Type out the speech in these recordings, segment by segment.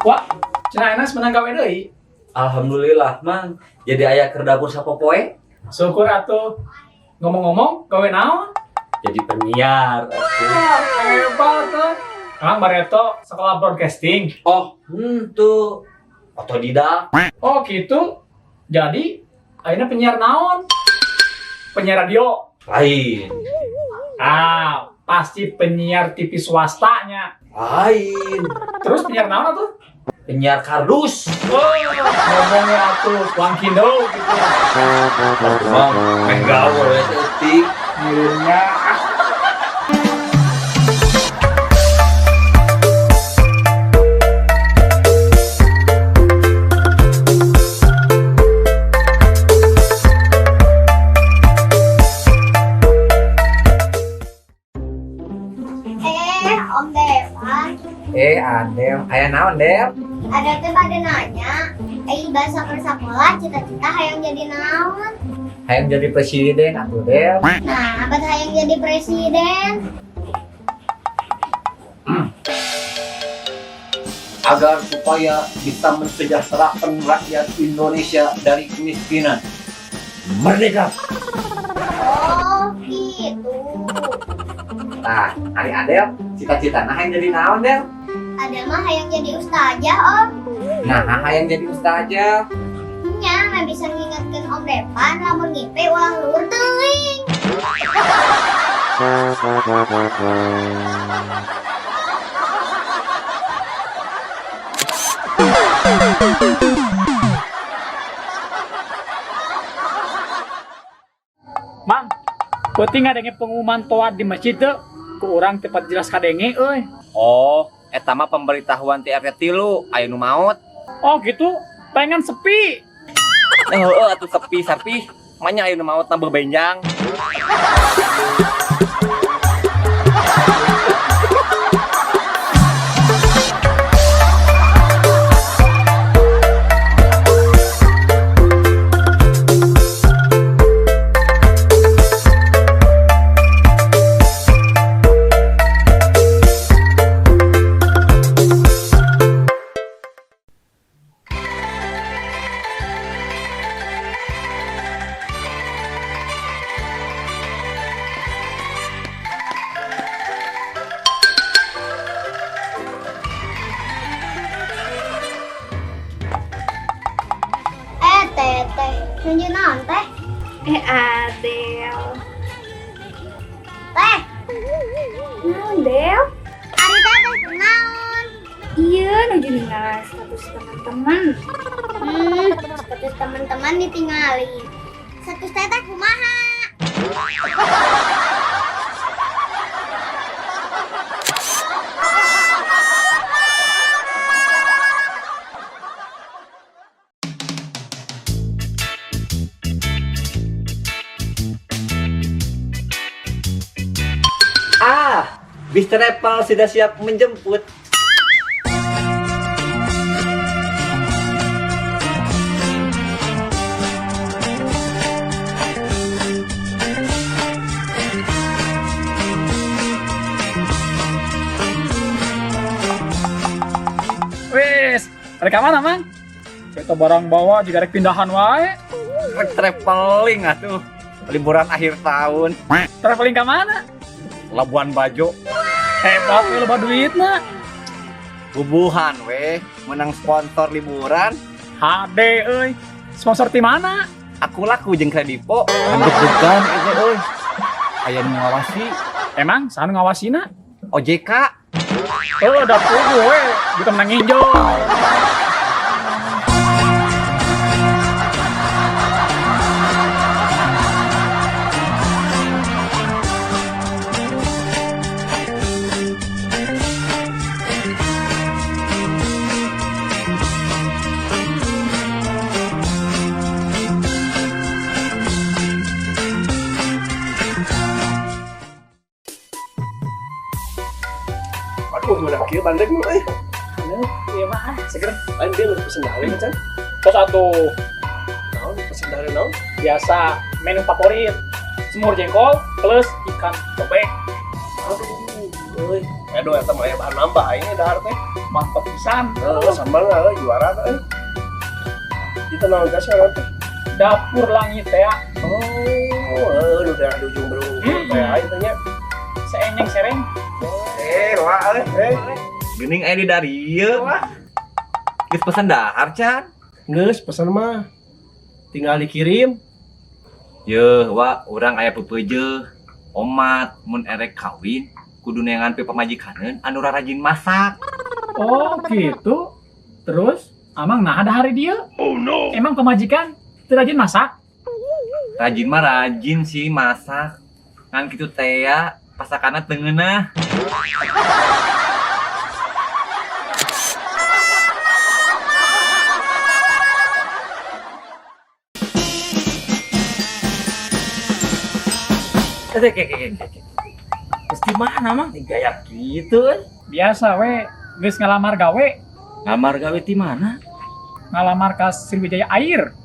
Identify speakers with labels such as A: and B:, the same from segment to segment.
A: Wah, cenah enas menang gawe deui.
B: Alhamdulillah, Mang. Jadi aya keur dapur sapopoe.
A: Syukur atuh. Ngomong-ngomong, gawe naon?
B: Jadi penyiar.
A: Wah, hebat tuh. Emang Bareto sekolah broadcasting.
B: Oh, tuh. Otodidak.
A: Oh, gitu. Jadi, akhirnya penyiar naon? Penyiar radio.
B: Lain.
A: Ah, pasti penyiar TV swastanya.
B: Lain.
A: Terus penyiar naon atuh?
B: Penyiar kardus.
A: Oh, ngomongnya atuh Wangkindo gitu.
B: Aduh, Mang, meh gaul we saeutik.
A: Ngirimnya ah.
C: Om Dewan,
D: Adel, aya naon, Del?
C: ada teh pada nanya, bahasa persekolah cita-cita hayang jadi naon?
D: Hayang jadi presiden atuh, Del.
C: Nah, apa hayang jadi presiden?
E: Agar supaya bisa mensejahterakan rakyat Indonesia dari kemiskinan.
B: Merdeka.
C: Oh, gitu.
D: Nah, ari Adel, cita-citana hayang jadi naon, Del?
C: Ada mah hayang jadi ustazah, Om.
D: Nah, hayang jadi ustazah.
C: Nya, mah bisa ngingetkeun Om Depan lamun ngipe ulah luhur teuing.
A: Mang, peuting ngadenge pengumuman toat di masjid teu? Ku urang tepat jelas kadenge euy.
E: Oh, eta mah pemberitahuan ti RT 3, aya nu maot.
A: Oh gitu, pengen sepi.
E: Heeh, atuh sepi sapi. Manya aya nu maot tambah benjang.
C: Teh, teh, nuju naon teh?
F: Adel.
C: Teh,
F: Naon, Del?
C: ari teh teh naon?
F: Iya, nuju ninggal status teman-teman.
C: Status teman-teman ditinggali. Status teteh kumaha?
E: Ah, bis travel sudah siap menjemput.
A: Wis, rek mana, Mang? Kita barang bawa juga rek pindahan wae.
E: Rek traveling atuh. Liburan akhir tahun.
A: Traveling ke mana?
E: Labuan Bajo.
A: Hebat we loba duitna.
E: Bubuhan weh, menang sponsor liburan.
A: HD euy. Sponsor ti mana?
E: Aku laku jeung Kredivo. Deg-degan eta euy. Aya nu ngawasi.
A: Emang saha nu ngawasina?
E: OJK.
A: Oh, udah pugu we, kita menang injo.
G: Aduh, udah kieu bandrek lu euy.
A: Iya mah, ah, seger.
G: Lain dia lu pesen dahar can.
A: Terus atuh
G: Naon pesen dahar naon?
A: biasa menu favorit semur jengkol plus ikan cobek.
G: Aduh, euy. Aduh, eta mah aya bahan nambah aing dahar teh.
A: Mantap pisan.
G: Heeh, sambal lah juara teh. Itu naon kasih orang teh?
A: Dapur Langit teh ya.
G: Oh, heuh udah di Ujung Berung teh aya teh nya.
A: Seenyeng sereng.
D: Wah euy.
E: Geuning aya di darieu. Geus pesen dahar can?
G: Geus pesan mah. Tinggal dikirim.
E: Yeuh, wa urang aya peupeujeuh. Omat mun erek kawin kudu neangan pe pamajikaneun anu rarajin masak.
A: Oh, gitu. Terus amang nah ada hari dia. Oh no. Emang pemajikan teu rajin masak?
E: Rajin mah rajin sih masak. Ngan kitu teh ya, pasakanna teu ngeunah.
B: Terus di mana mang? Gaya gitu eh.
A: Biasa we, geus ngalamar gawe,
B: Ngamar gawe di mana?
A: Ngalamar ka Sriwijaya Air.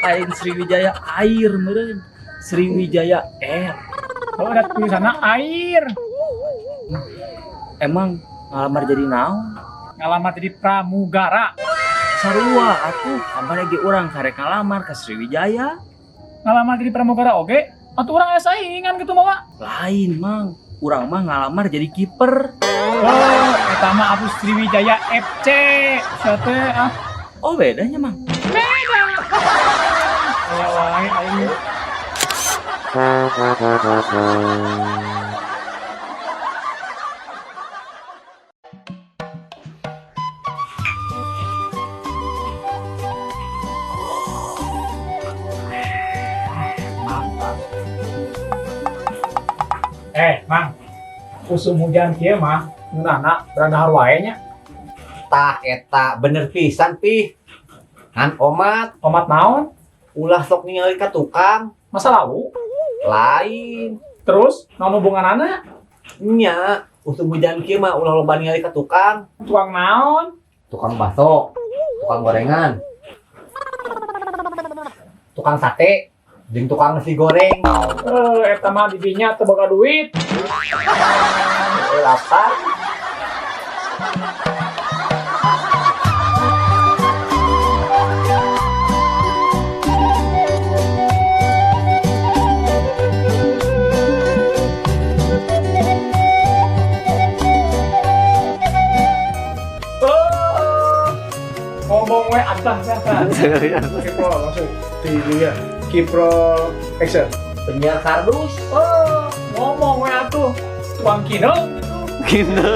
B: Lain Sriwijaya Air meureun. Sriwijaya Air.
A: Oh, ada tulisanna air.
B: Emang ngalamar jadi naon?
A: Ngalamar jadi pramugara.
B: Sarua atuh, kamari ge urang karek ngalamar ka Sriwijaya.
A: Ngalamar jadi pramugara oge, atuh urang aya saingan gitu mah, Wak.
B: Lain mang, urang mah ngalamar jadi kiper.
A: Oh, eta mah atuh Sriwijaya FC. Sia teh ah.
B: Oh bedanya mang.
A: Beda. Aya wae aing. Mang, usum hujan kieu mah ngeunana berandahar wae nya.
D: Tah eta bener pisan pih. Ngan omat,
A: Omat naon?
D: Ulah sok ningali ka tukang.
A: Masa lawu?
D: Lain.
A: Terus naon hubunganana?
D: Nya, usum hujan kieu mah ulah loba ningali ka tukang.
A: Tukang naon?
D: Tukang bakso, tukang gorengan, tukang sate, jeung tukang nasi goreng.
A: Eta mah didinya teu boga duit.
D: Lapar.
A: Oh, ngomong we atah siapa?
G: Kipro langsung di dunia. Kipro action.
D: Penyiar kardus.
A: Oh, ngomong we atuh. Tuang kinung gitu.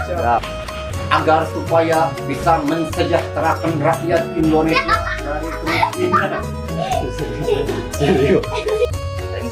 G: Siap.
D: Agar supaya bisa mensejahterakan rakyat Indonesia dari kemiskinan.
B: Serius.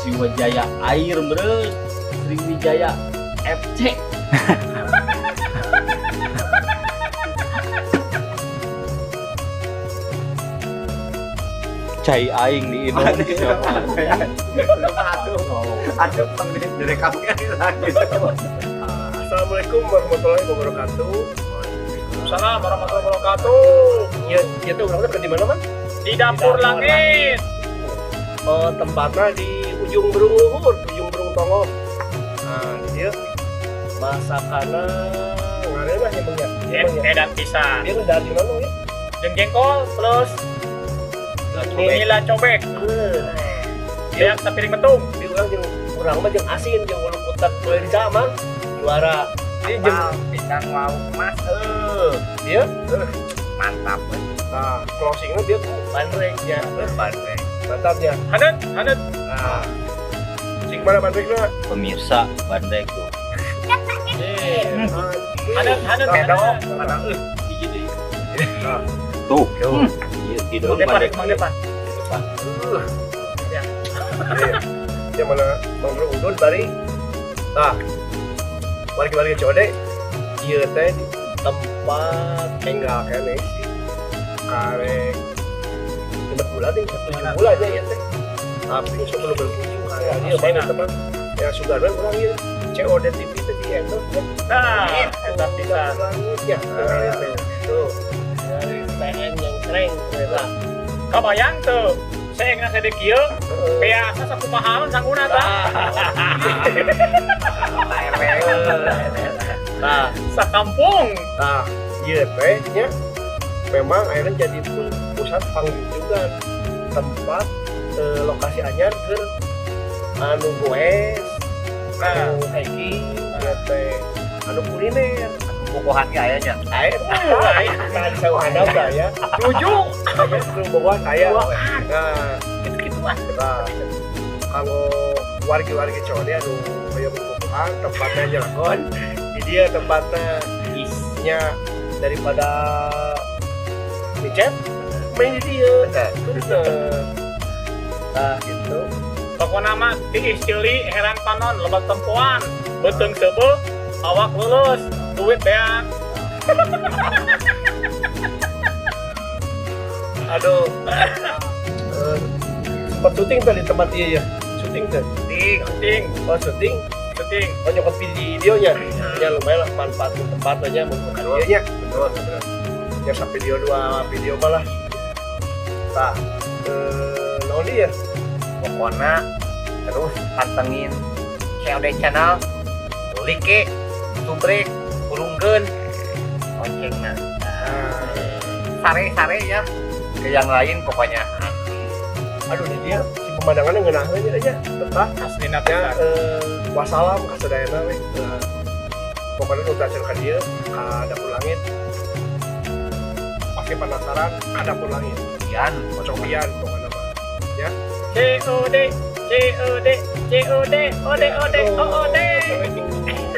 B: Sriwijaya Air meureun. Sriwijaya FC. Cai aing di Indonesia.
D: Aduh, direkamnya lagi.
G: Assalamualaikum warahmatullahi wabarakatuh.
A: Waalaikumsalam warahmatullahi wabarakatuh.
G: Ya, ya tuh orangnya di mana, Man?
A: Di Dapur Langit.
G: Oh, tempatnya di Ujung Berung Luhur, Ujung Berung Tongo. Nah, di dia masakannya ngareunah nya Bang ya.
A: Edan pisan.
G: Dia udah di mana ya?
A: Jeung jengkol plus nila cobek. Beak sapiring betung.
G: Di urang jeung urang mah jeung asin jeung ulu kutat boleh zaman juara. Dia jeung
D: pisang lauk mas.
G: Dia
D: Mantap.
G: Nah, closingnya dia tuh bandrek ya.
D: Bandrek.
G: Mantapnya.
A: Hanet, hanet.
G: Nah. Sing mana bandrekna?
B: Pemirsa bandrek tuh.
A: Hanet, hanet.
G: Bedok, mana
B: Hiji deui.
G: Nah.
B: Tuh. Ieu tidur
A: Depan,
B: bandrek.
A: Mang depan.
G: Ya. Yang mana Mang Bro Udun bari. Nah. Bari-bari code. Ieu teh di tempat enggal kene sih. Karek 6 bulan nih, 7 bulan aja ya teh. Tapi sebelum berkunjung kayak dia mana teman. Ya sudah urang ieu COD TV teh di endorse ya.
A: Nah, eta pisan.
G: Ya. Tuh. Dari PN yang sering ternyata.
A: Kabayang tuh. Saya ingat saya kieu, biasa sakumaha sangguna tah.
G: Nah,
A: Sakampung.
G: Nah, ieu teh nya memang akhirnya jadi pusat pangjujugan, tempat lokasi anyar ke anu goes, anu hiking, ieu teh anu kuliner.
D: Bobogohan ge aya nya.
G: Aya, aya, nah, di saung handap lah ya.
A: Tujuh.
G: Aya nu bobogohan aya. Nah,
A: Gitu-gituan.
G: Nah, kalau wargi-wargi COD anu hoyong bobogohan tempatnya nyelakon di dia tempatnya nya, daripada micet main di dia, bener. Nah, gitu.
A: Pokoknya mah tiis ceuli herang panon loba tempoan. Beuteung seubeuh, awak lulus, duit beak.
G: Aduh. Sempat syuting tuh di tempat dia ya, syuting tuh.
D: Ting.
A: Syuting,
G: Oh, syuting.
A: Syuting.
G: Oh, nyokot videonya ya, lumayan lah manfaatkan tempatnya menggunakan dia nya. Betul betul ya, sampai video dua video malah. Nah, naon dia.
D: Pokoknya terus pantengin COD channel, like, subrek, hurungkeun loncengna. Sare-sare ya ke yang lain pokoknya.
G: Aduh, di dia si pemandangannya ngeunaheun aja betah.
A: Aslina
G: Ya.
A: pisan.
G: Wassalam kasadayana we. Nah, pokoknya nu tacan ka dieu ka Dapur Langit pasti penasaran ka Dapur Langit.
D: Pian.
G: Kocopian pokoknya mah.
A: C O D C O D C O D O D O D O O D.
G: Assalamualaikum.